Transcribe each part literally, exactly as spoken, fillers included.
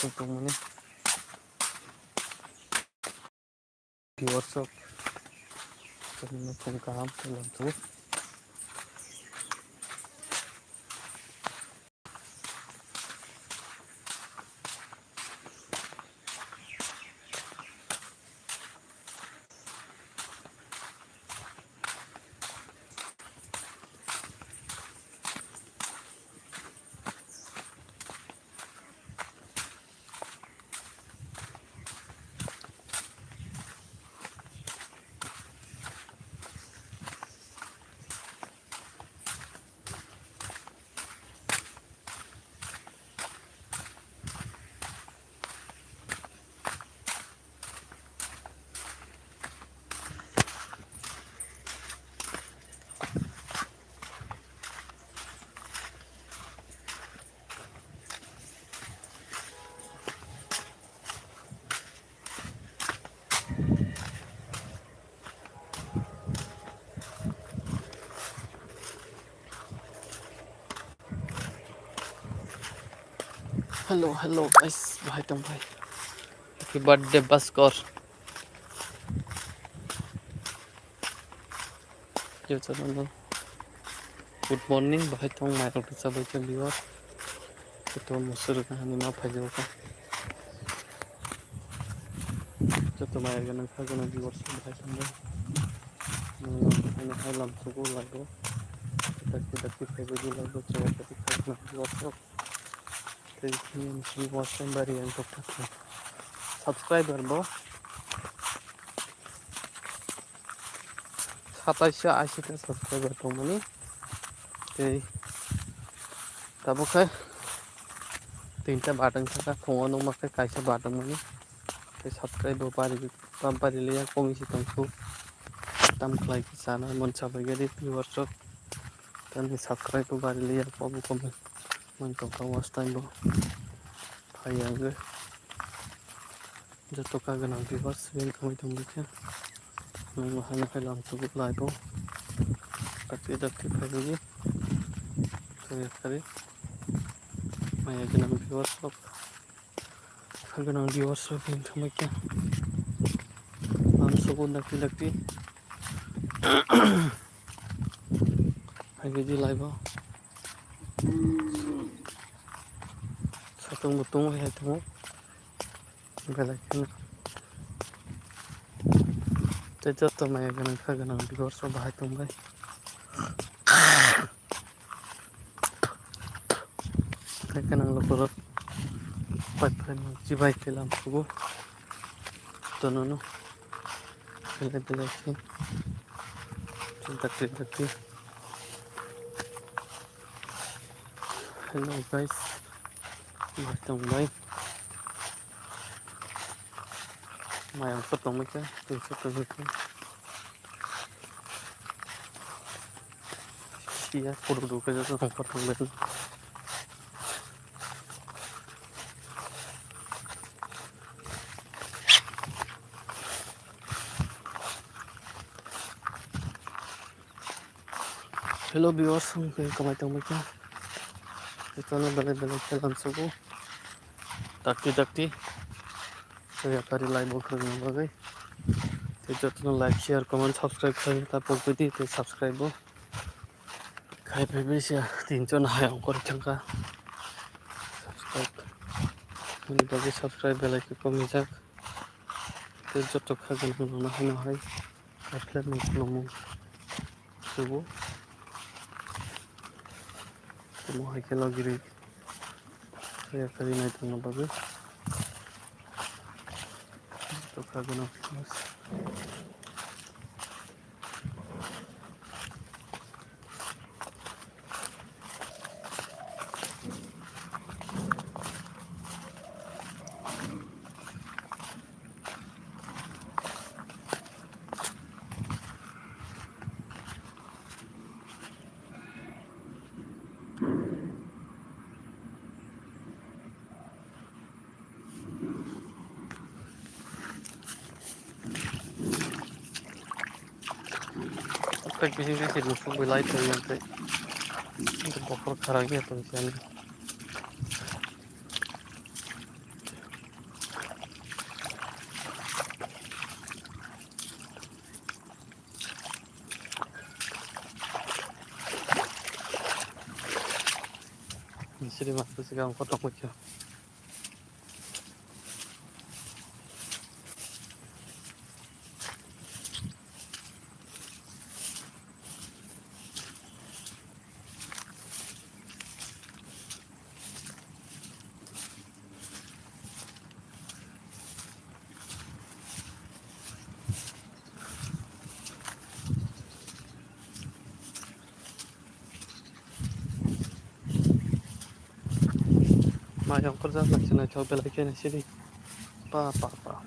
tongmani. Viewers rok, tini phung kaham, tini phung. Hello, hello guys, bahai tong bai. Happy birthday Bhaskar. Jotono good morning, bahai tong mai rok chabai tong biyo. Joto musur ka hani ma phai ka. Joto mai gana kha gana biyo bahai tong bai. Ano hai lam sugo lago. Dakti dakti phaibaidi lago, chaya dakti kha gana biyo. Tei chini watch time bari ang tok thak. Subscriber bo satais ashi ta subscriber tongmani. Tei tabuk khe tinta button saka phungo nukma khe kaisa button mani. Tei subscribe bo bari, bari liya, komi si tongsu. Tam khlai khe sana mon sabai gari viewers rok. Tamni subscribe bo bari liya, kobo komi. Mon tongkha watch time bo. Phai ang joto ka gana viewers, welcome tong bikhe. Nung hana khai lam sugu live o. Dakti dakti phai bigi. Kari kari. Maya gana viewers rok. Kha gana viewers rok, welcome bikhe. Lam sugu dakti dakti. Hai bidi live o. Satung butung hai tongo. Belai kheno. Tei joto maya gwnang kha gwnang viewers rok bahai tong bai. Tei gwnang lukurok pai phai chibai khe lam sugo. Jotono no belai belai khe dakti dakti. Hello guys, mai tong bai. Mai ang khe tong bai khe, tong khe tong khe. Sia photo dukhe joto tong khe tong bai. Hello viewers, ang khe kamai tong bai kha. Jotono belai belai khe lam sugo. Dakti dakti. Soya kari live bo khwrwngna bagwi. Tei jotono like, share, comment, subscribe khlai ta pogwi di, tei subscribe bo khai phai bai sia tin jon hai ongkhor thangkha. Subscribe ni bagwi subscribe belai khe komijak. Tei joto kha gwnang nangna hino hai. Kaphilak nung khulumung sugo. Tamo hai khe logiri. Kaya kari nai tongna bagwi. Tokha gwnang. Tei bini bisi musuk bai lai tong yang tei bokhor kharang ya tong siyan. Jadi mah tu sekarang kau tong macam. Mai ongkor jak naisik naithok belai khe naisidi. Pa, pa, pa.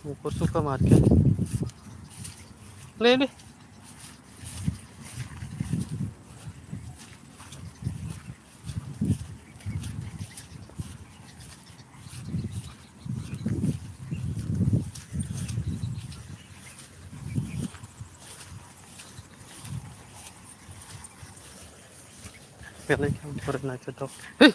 Bukur suka market. Le, le. Belai khe borok naithotok. Hey!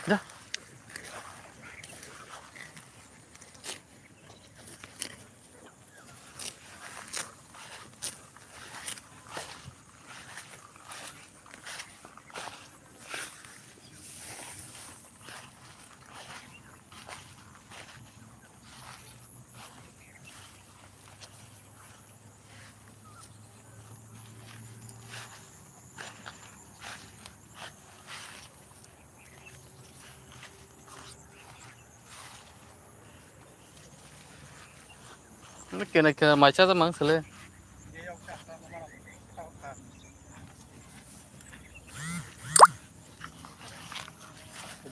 Da. Kena kena mai cha mang sele.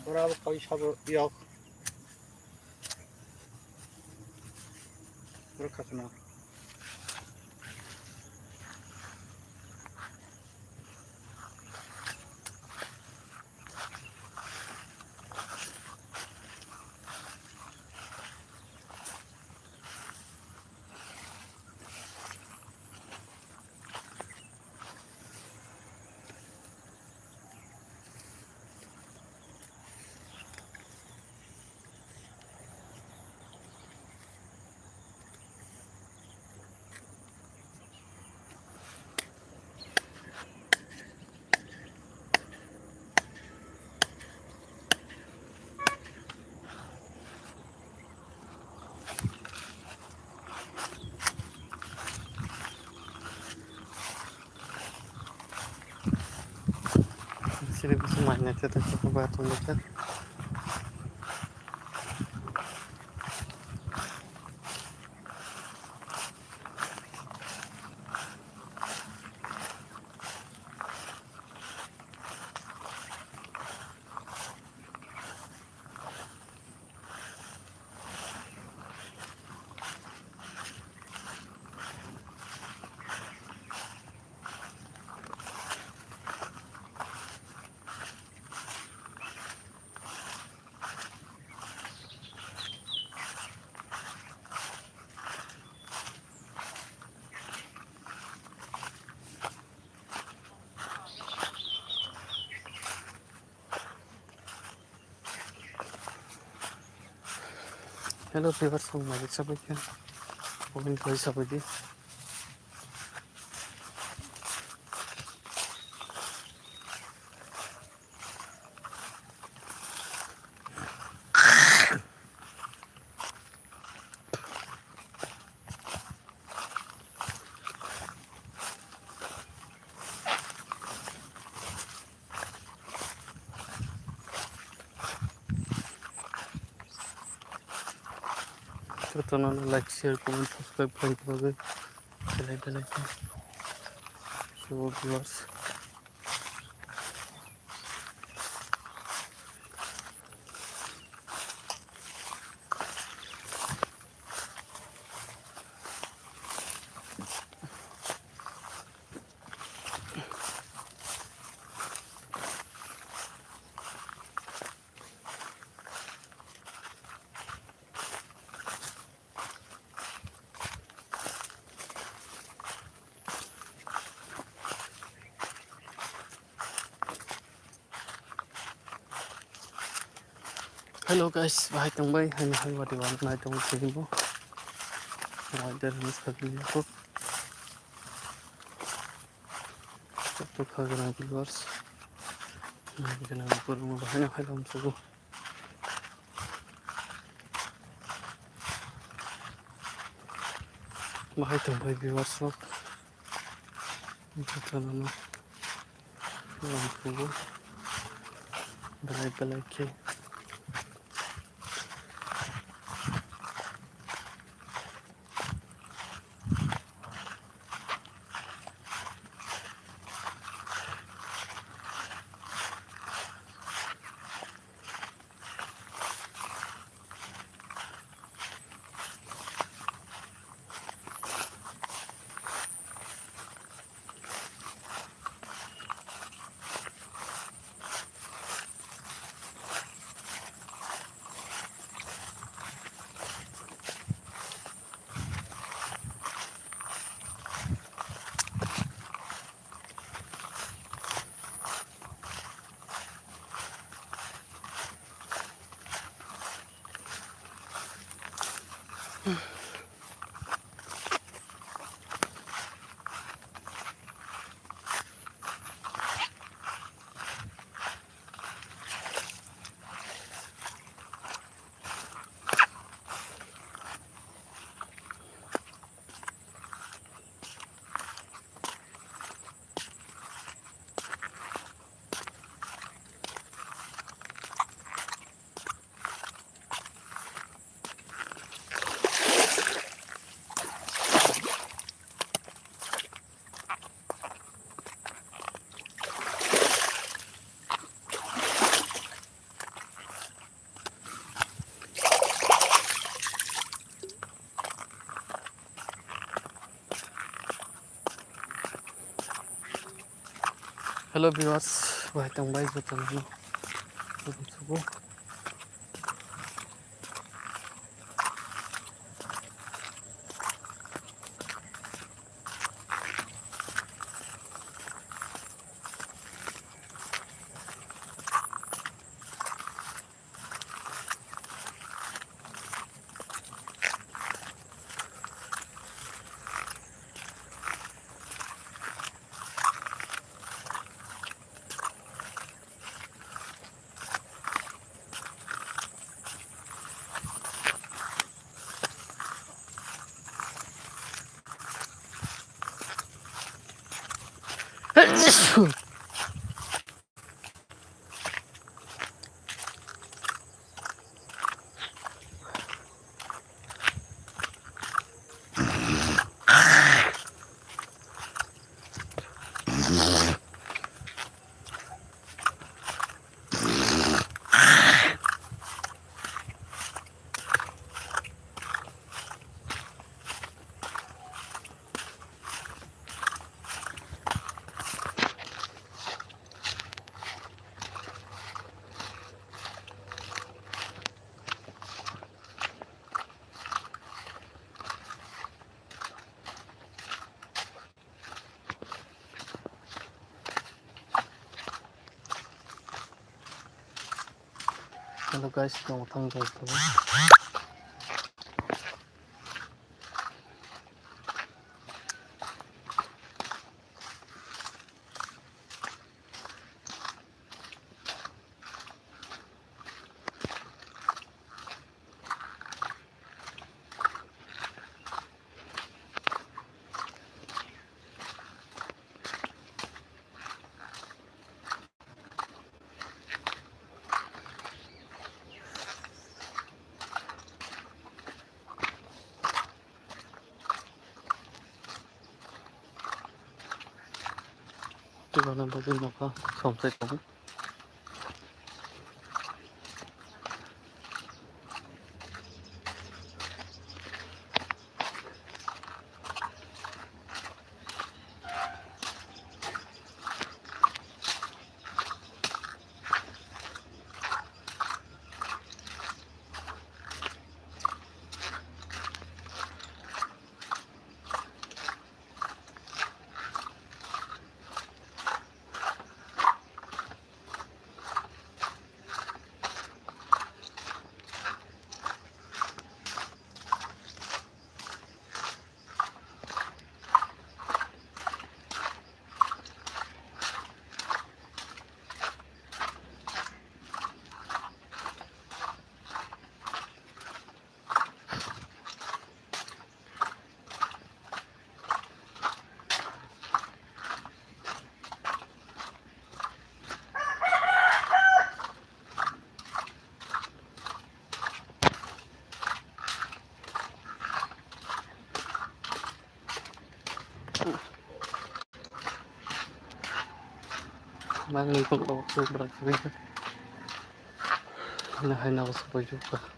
Bora koi sabo yok. Bora khasana. Sini bisa mainnya kita coba tunggu kan. Hello viewers, ang Malik sabai khe. Open khlai sabai di. Jotono like, share, comment, subscribe khlaina bagwi belai belai khe. So, viewers. Hello guys, bahai tongbai, haino hai wadi wan nai tong sini bo. Wai der haino sabi ni ko. Joto kha gana viewers. Nai gana ko mo bahai na khai lam sugo. Bahai tongbai viewers rok. Jotono no. Lampugo. Belai belai khe. Hello viewers, bahai tongbai jotono. Hello guys, tongo thang jai tongo. Ano bagwi nokha somsai tongo. Mangni kok rok kok brak kok. Ini hai nang sepajuk.